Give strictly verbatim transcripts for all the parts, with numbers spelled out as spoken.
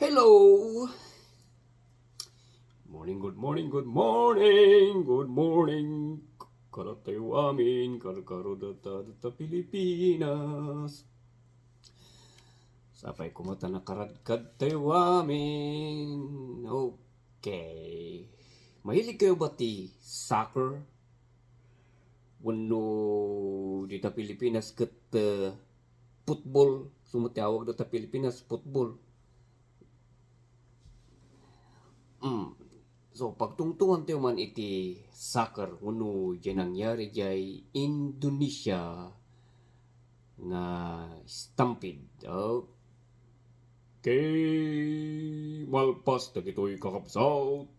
Hello! Morning, good morning, good morning, good morning. Karatayo amin, karkaro data, data Pilipinas. Sapay kumata nakaradkad tayo amin. Okay. Mahilig kayo ba ti soccer? Wenno dita Pilipinas ket, eh, football. Sumatiawag data Pilipinas, football. Mm. So, pagtungtungan tayo man iti soccer, wenno diay nangyari diay Indonesia nga stampede. Okay, malpas dagitoy kakabsat.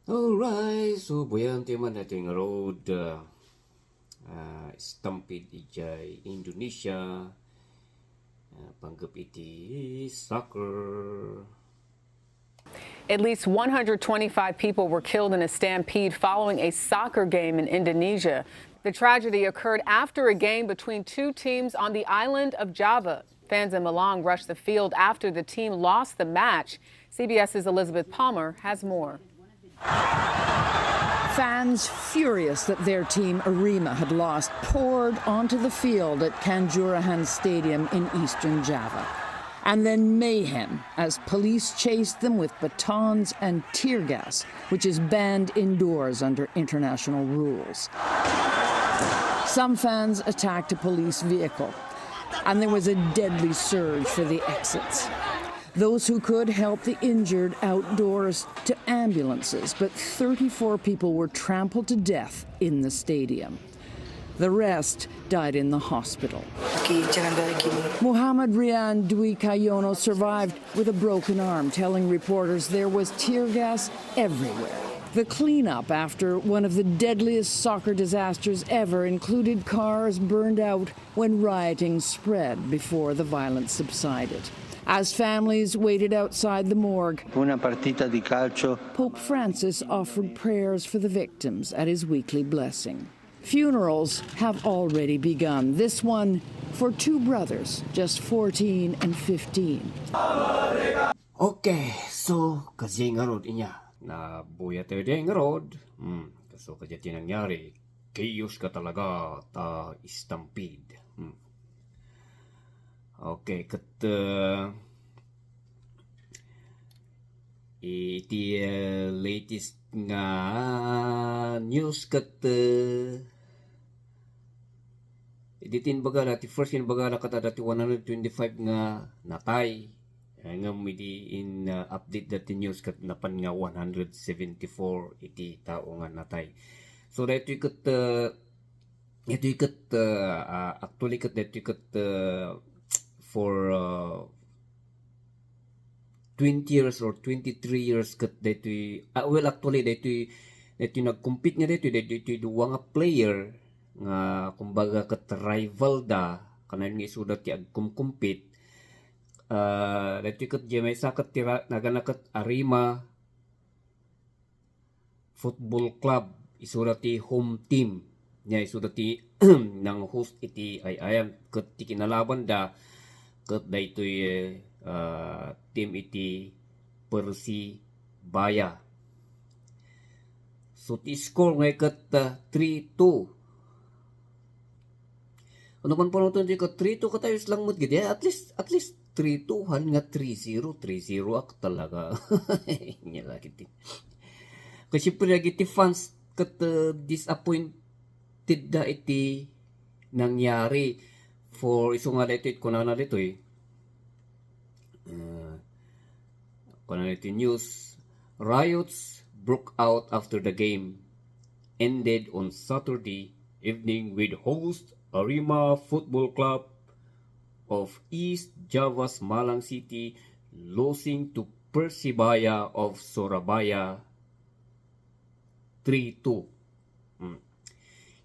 Alright, so buyan ti man daytoy nga road, uh, uh, stampede idiay Indonesia, uh, panggep iti soccer. At least one hundred twenty-five people were killed in a stampede following a soccer game in Indonesia. The tragedy occurred after a game between two teams on the island of Java. Fans in Malang rushed the field after the team lost the match. CBS's Elizabeth Palmer has more. Fans furious that their team Arema had lost poured onto the field at Kanjuruhan Stadium in eastern Java. And then mayhem as police chased them with batons and tear gas, which is banned indoors under international rules. Some fans attacked a police vehicle, and there was a deadly surge for the exits. Those who could helped the injured outdoors to ambulances, but thirty-four people were trampled to death in the stadium. The rest died in the hospital. Muhammad Rian Dwi Kayono survived with a broken arm, telling reporters there was tear gas everywhere. The cleanup after one of the deadliest soccer disasters ever included cars burned out when rioting spread before the violence subsided. As families waited outside the morgue, una partita di calcio, Pope Francis offered prayers for the victims at his weekly blessing. Funerals have already begun, this one for two brothers, just fourteen and fifteen. Okay, so, kastoy ngarud inya. Nabuya tayo diay ngarud. Hmm, so, kastoy ti nangyari. Chaos ka talaga, ta stampede. Hmm. Okay, ket, uh, iti, uh, latest nga news ket, uh, iti inbaga, dati first inbaga na ket adda ti one hundred twenty-five nga natay. Eh, ngem idi in, uh, update dati news ket napan nga one hundred seventy-four iti tao nga natay. So, daytoy ket, uh, daytoy ket, uh, uh, actually ket daytoy ket, uh, for, uh, twenty years or twenty-three years ket daytoy, ah, well, actually, daytoy, daytoy nagkumpit nga daytoy, daytoy, daytoy dua nga player nga kumbaga ket rival da, kanayon nga isuda ti agkumkumpit. Ah, daytoy ket diay maysa ket ti ra-, nagana ket Arema Football Club, isuda ti home team. Nia isuda ti nang-host iti ay-ayan ket ti kinalabanda ket daytoy, eh, ah, team iti Persebaya. So, ti score ngay ket, ah, three two. Ano man panutan ti ka three two ket ayos lang met gidi. At least, at least three two han nga three zero, three zero ak talaga. Nia lagi ti. Kasi pala iti fans ket, uh, disappointed da iti nangyari for isu nga daytoy kunana daytoy. Uh, kunana iti news, riots broke out after the game. ended on Saturday evening with host Arema Football Club of East Java's Malang City losing to Persebaya of Surabaya three two. Hmm.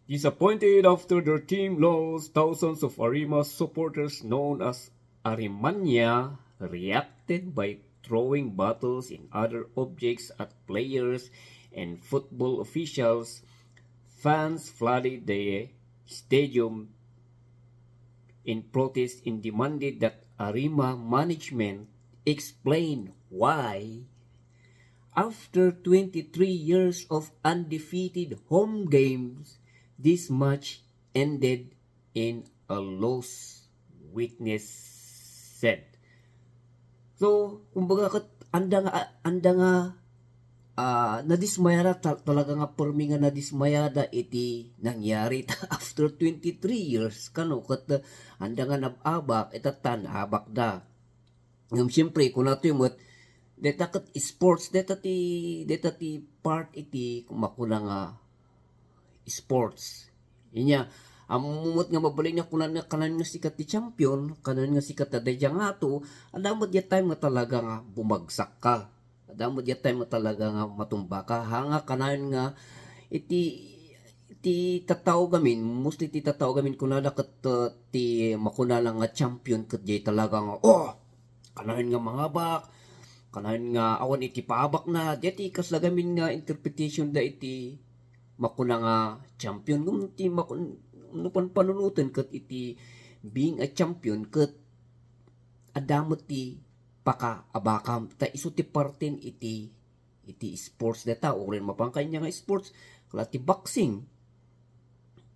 Disappointed after their team lost, thousands of Arema supporters known as Aremania reacted by throwing bottles and other objects at players and football officials. Fans flooded the stadium in protest and demanded that Arema management explain why, after twenty-three years of undefeated home games, this match ended in a loss, witness said. So, kumbaga ket anda nga, anda nga, ah, nadismayada, ta-, talaga nga permi nga nadismayada iti nangyari ta after twenty-three years, kano ket, ah, anda nga nab-abak, ita ta naabakda. Ngem siyempre, kunatoy met, deta ket sports, deta ti, deta ti part iti kumakuna nga sports. Inya, ammo met nga mabalin nga kunan nga kanayon nga sika ti champion, kanayon nga sika ti daydiay nga ato, adda met diay time nga talaga nga bumagsak ka. Adda met diay time nga talaga nga matumba ka. Ha nga kanayon nga iti, iti tattao gamin, mostly ti tattao gamin kunada ket, uh, ti makunana nga champion ket diay talaga nga, oh, kanayon nga mangabak, kanayon nga awan iti paabakna, diay ti kasla gamin nga interpretation da iti makuna nga champion. Ngem ti makun-, no panpanunoten ket iti being a champion ket adda met ti pakaabakam. Ta isu ti parten iti, iti sports dayta, uray mapan kaniana nga sports, kala ti boxing.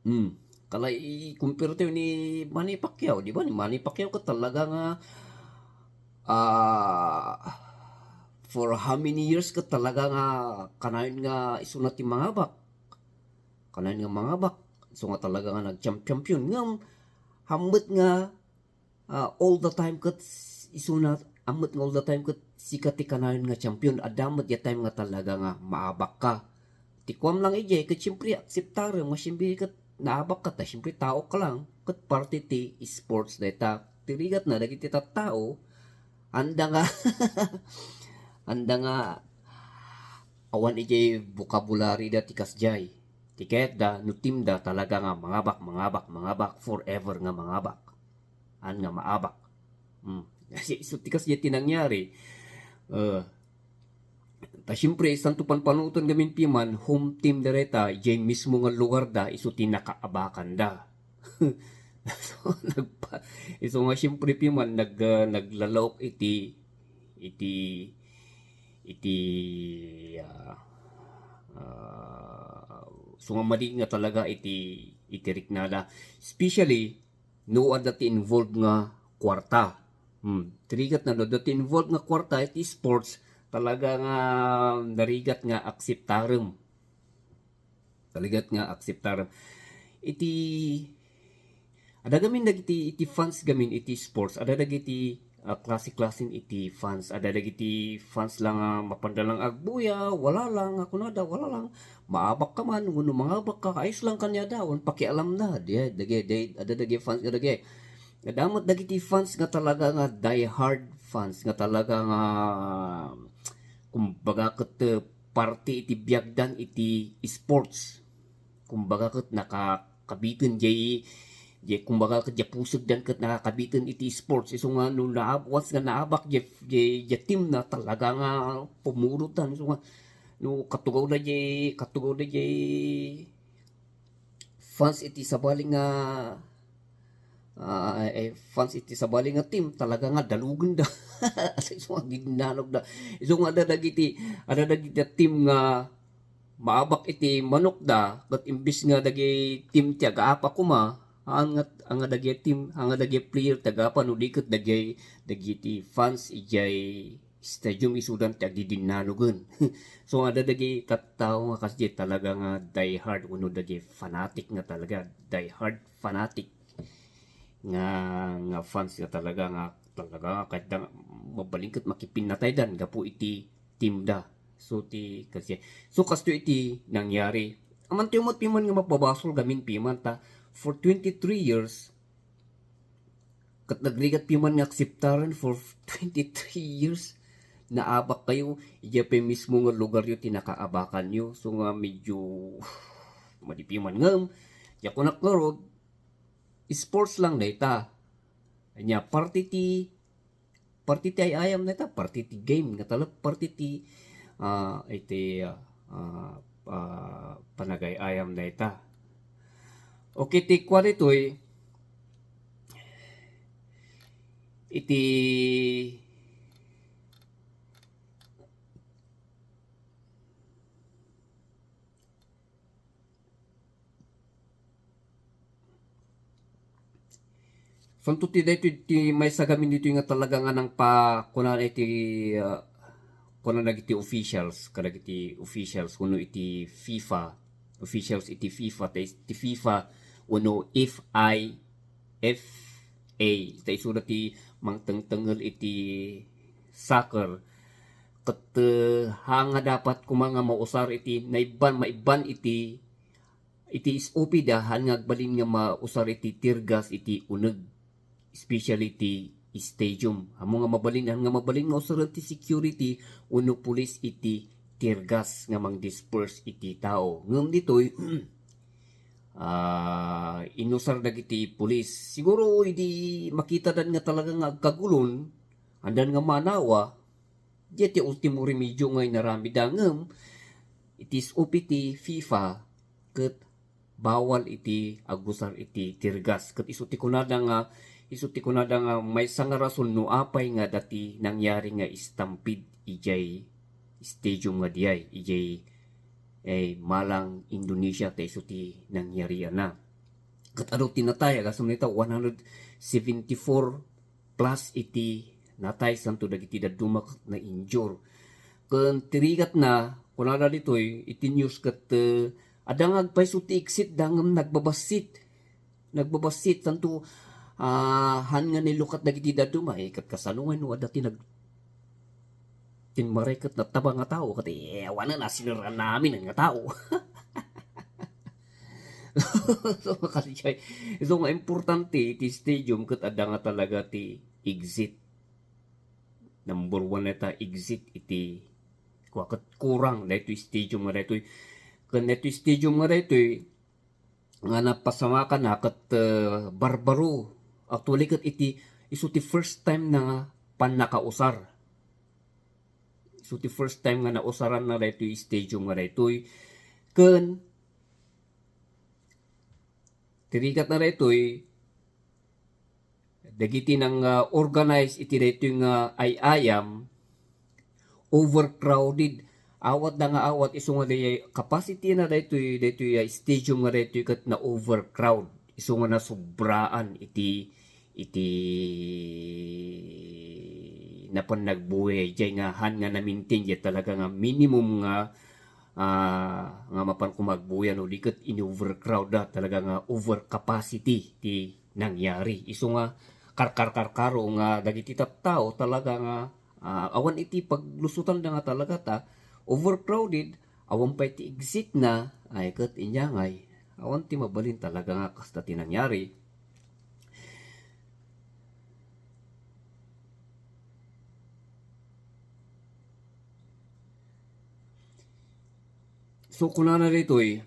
Hmm. Kala i-compare tayo ni Manny Pacquiao, di ba? Ni Manny Pacquiao ket talaga nga, ah, for how many years ket talaga nga kanayon nga isuna ti mangabak. Kanayon nga mangabak. So nga talaga nga nag-champ-, champion. Ngem, hammet nga ah, all the time ket s-, isuna, ammet nga all the time ket sika ti kanayon nga champion. Adda met diay time nga talaga nga maabak ka. Ti kuam lang idiay, ket siyempre, akseptarem nga siyempre ket naabak ka ta, siyempre, tao ka lang. Ket parte ti sports dayta. Ti rigatna, dagiti tattao, anda nga, anda nga, awan idiay vocabulary da ti kasdiay. Ti kayatda, no team da, talaga nga mangabak, mangabak, mangabak, forever nga mangabak. An nga maabak. Hmm. Kasi isu ti kasdiay ti nangyari. Eh, ta siyempre, santo panpanunoten gamin piman, home team da dayta, diay mismo nga lugar da, isu ti nakaabakanda. So, nagpa-, isu nga siyempre piman, nag-, ah, naglalaok iti, iti, iti, ah, ah, isu nga madi nga talaga iti, iti riknada. Especially, no adda ti involved nga kuarta. Hmm. Ti rigatna, no adda ti involved nga kuarta iti sports, talaga nga narigat nga akseptarem. Talagat nga akseptarem. Iti, adda gamin dagiti, iti fans gamin iti sports, adda dagiti, ah, klase-klasen iti fans. Adda dagiti fans lang nga mapanda lang agbuya, wala lang, nga kunada, wala lang. Maabak ka man, wenno mangabak ka, ayos lang kaniada, wen pakialamna. Di, dagi, di, adda dagi fans, adda dagi. Adda met dagiti fans nga talaga nga die-hard fans, nga talaga nga, kumbaga, ket, eh, parte iti biagdan iti sports. Kumbaga, ket nakakabiten jay, jay, kumbaga, ket jay pusegdan ket nakakabiten iti sports. Isu nga no naab-, once nga naabak jay, jay, jay team na, talaga nga pumurotan. Isu nga, no katugawda jay, katugawda jay fans iti sabali nga, ah, eh, fans iti sabali nga team, talaga nga dalugenda. Isu nga agidinnanogda. Isu nga adda dagiti, adda dagiti team nga maabak iti manokda, ket imbes nga dagiti team ti agaapa koma, haan nga, haan nga dagiti team, haan nga dagiti player ti agaapa, no di ket dagiti, dagiti fans idiay stadium isudan ti agidinnanogen. So, adda dagiti tattao nga kasdiay talaga nga die-hard wenno dagiti fanatic nga talaga, die-hard fanatic nga, nga fans nga talaga nga, talaga nga kayatda nga mabalin ket makipinnataydan gapu iti team da. So, ti, kasi, so, kastoy iti nangyari Amantayo met piman nga mapabasol gamin piman ta for twenty-three years, ket nagrigat piman nga akseptaren for twenty-three years, naabak kayo, idiay pay mismo nga lugaryo ti nakaabakanyo. So nga medyo madi piman ngem, diak kunak ngarud, sports lang dayta. Ania, parte ti, parte ti ay-ayam dayta, parte ti game, nga talek parte ti, ah, iti, ah, ah, ah, panagay-ayam dayta. Okay, ti kua ditoy, iti Santo ti daytoy ti maysa gamin ditoy nga talaga nga nangpa-, kunana iti, ah, kunana dagiti officials, kadagiti officials wenno iti FIFA, officials iti FIFA, ta is-, ti FIFA wenno F I F A, ta isuda ti mangtengtengel iti soccer, ket, eh, haan nga dapat koma nga mausar iti naibban, maibban iti iti S O P da, haan nga agbalin nga mausar iti tear gas iti uneg, especially iti stadium. Amo nga mabalin, haan nga mabalin nga usaren ti security wenno pulis iti tear gas nga mangdisperse iti tao. Ngem ditoy, ah, inusar dagiti pulis. Siguro idi makitadan nga talaga nga agkagulon, andan nga manawa, diay ti ultimo remedio nga inaramidda, ngem iti S O P ti FIFA ket bawal iti agusar iti tear gas. Ket isu ti kunada nga, isu ti kunada nga maysa nga rason no apay nga adda ti nangyari nga stampede idiay stadium nga diay, idiay, eh, Malang, Indonesia, ta isu ti nangyarianna. Ket adu ti natay, agasem dayta, one hundred seventy-four plus iti natay, santo dagiti dadduma ket na-injure. Ken ti rigatna, kunada ditoy iti news ket, eh, adda nga agpayso ti exit da ngem nagbabassit. Nagbabassit, santo, ah, haan nga nilukat dagiti dadduma, eh, ket kasano nga no adda ti nag-, tinmaray ket natabang nga tao, ket, eh, awanen a sinerraan amin nga tao. So, makasdiay. So, nga importante iti stadium ket adda nga talaga ti exit. Number one dayta exit iti kua ket kurang daytoy stadium nga daytoy. Ken daytoy stadium nga daytoy nga napasamakan a ket, eh, barbaro. Actually, ket iti isu ti first time na pannakausar. Isu ti first time nga nausaranna daytoy stadium nga daytoy. Ken ti rigatna daytoy, dagiti nang, ah, organize iti daytoy nga ay-ayam, overcrowded. Awat da nga awat, isu nga dayay capacity na daytoy, daytoy, ah, stadium nga daytoy ket na-overcrowd. Isu nga nasubraan iti, iti napan nagbuya diay nga han nga na-maintain diay talaga nga minimum nga, ah, nga mapan kumagbuya no di ket in-overcrowd da, talaga nga overcapacity ti nangyari. Isu nga karkarkarkaro nga dagiti tattao talaga nga, ah, awan iti paglusotanda nga talaga ta overcrowded, awan pay ti exit na, ay ket inyangay, awan ti mabalin talaga nga kasta ti nangyari. So, kunana ditoy,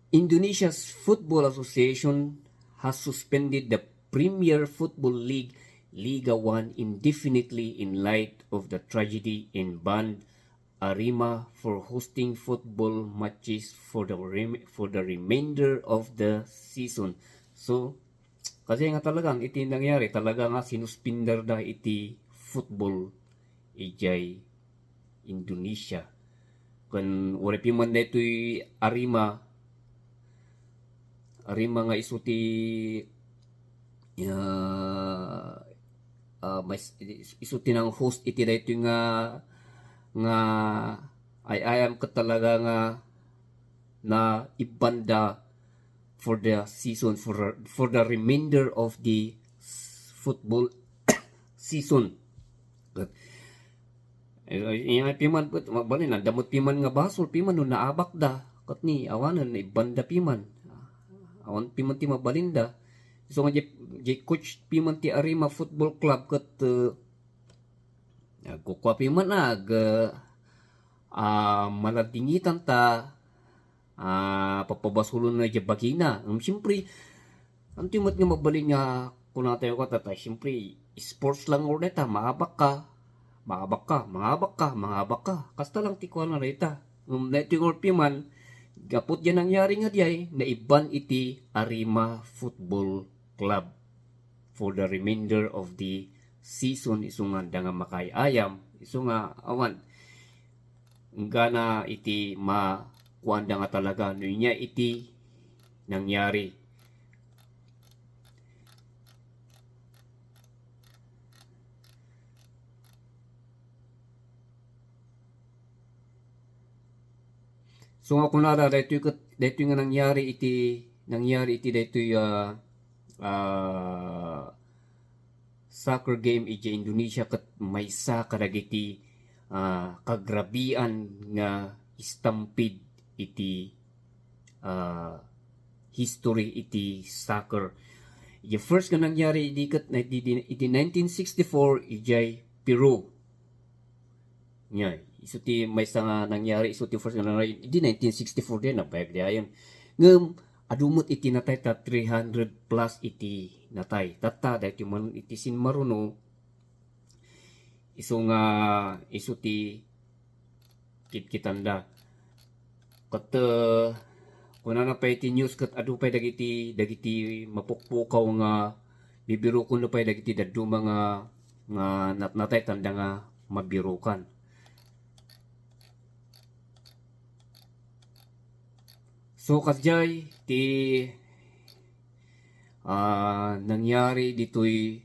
Indonesia's Football Association has suspended the Premier Football League, Liga One, indefinitely in light of the tragedy and banned Arema for hosting football matches for the rem-, for the remainder of the season. So, kasi nga talagang iti nangyari, talaga nga sinuspender da iti football idiay Indonesia. Ken uray piman daytoy Arema, Arema nga isu ti, ah, ah, mais-, isu ti nang-host iti daytoy nga, nga ay-ayam ket talaga nga naibbanda for the season, for, for the remainder of the football season. Ket, eh, iyan piman, ket mabalin, adda met piman nga basol, piman no naabakda. Ket ni awanen, naibbanda piman. Awan piman ti mabalinda. Isu nga di, di coach piman ti Arima Football Club ket, eh, agkukua piman ag, eh, ah, maladingitan ta, ah, papabasolon na di bagina. Ngem siyempre, antoy met nga mabalin nga kunatayo ket, ta, siyempre, sports lang uri ta, maabak ka, maabak ka, mangabak ka, mangabak ka. Kasta lang ti kuana dayta. Ngem daytoy nga urpi man, gapu ti nangyari nga diay, naibban iti Arima Football Club for the remainder of the season, isu nga adda nga makaay-ayam, isu nga awan. Enggana iti makuanda nga talaga no inya iti nangyari. So nga kunada, daytoy ket, daytoy nga nangyari iti, nangyari iti daytoy, ah, ah, soccer game iti Indonesia ket maysa kadagiti, ah, kagrabian nga stampede iti, ah, history iti soccer. Iti first nga nangyari idi ket, iti, iti nineteen sixty-four idiay Peru. Nya, isu ti maysa nga nangyari, isu ti first nga nangyari. Idi nineteen sixty-four diay, nabayag diay ayon. Ngem, adu met iti natay ta three hundred plus iti natay. Tatta, daytoy man iti sinmaruno, isu nga, isu ti kitkitanda. Ket, eh, kunana pay ti news ket adu pay dagiti, dagiti mapukpukaw nga bibirokon pay dagiti dadduma nga, nga natnatay tanda nga mabirokan. So, kasdiay ti, ah, nangyari ditoy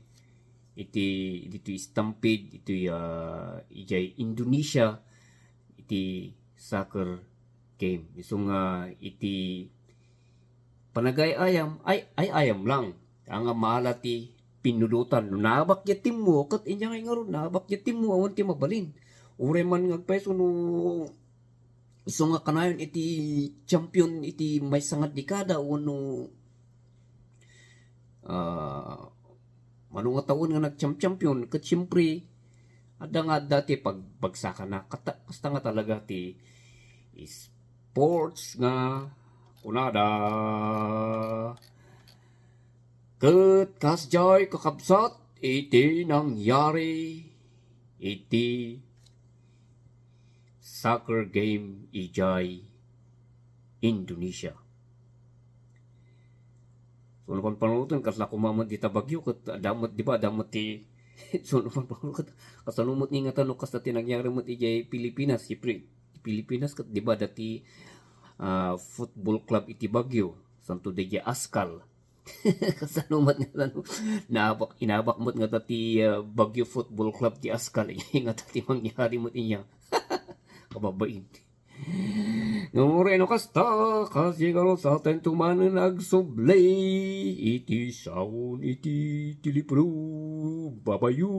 iti, ditoy stampede, itoy, ah, idiay Indonesia, iti soccer game. Isu nga iti panagay-ayam, ay, ay-ayam lang. Anga maala ti pinudotan. No naabak diay timmo, ket inya nga ngarud, naabak diay timmo, awan ti mabalin. Uray man nga agpayso no isu nga kanayon iti champion iti maysa nga dekada wenno, ah, mano nga tawen nga nagchampion, ket siyempre, adda nga adda ti pagbagsakana. Kata-, kasta nga talaga ti sports nga kunada. Ket kasdiay, kakabsat, iti nangyari iti soccer game idiay Indonesia. So, no panpanunoten, kasla koma met dita bagyo, ket adda met, di ba, adda met ti, so, no panpanunoten, kasano met nga ingatan no kasta ti nangyari met idiay Pilipinas, siyempre, Pilipinas, ket, di ba, adda ti, ah, football club iti Baguio, santo, daydiay Askal. Kasano met nga, ano, naabak, inabak met nga ta ti, ah, Baguio Football Club ti Askal, nga ta ti mangyari met inya. Kababain. Ngem uray no kasta, kas di ngarud, sa tayo tumanen agsubli iti saon iti telepono. Babayo.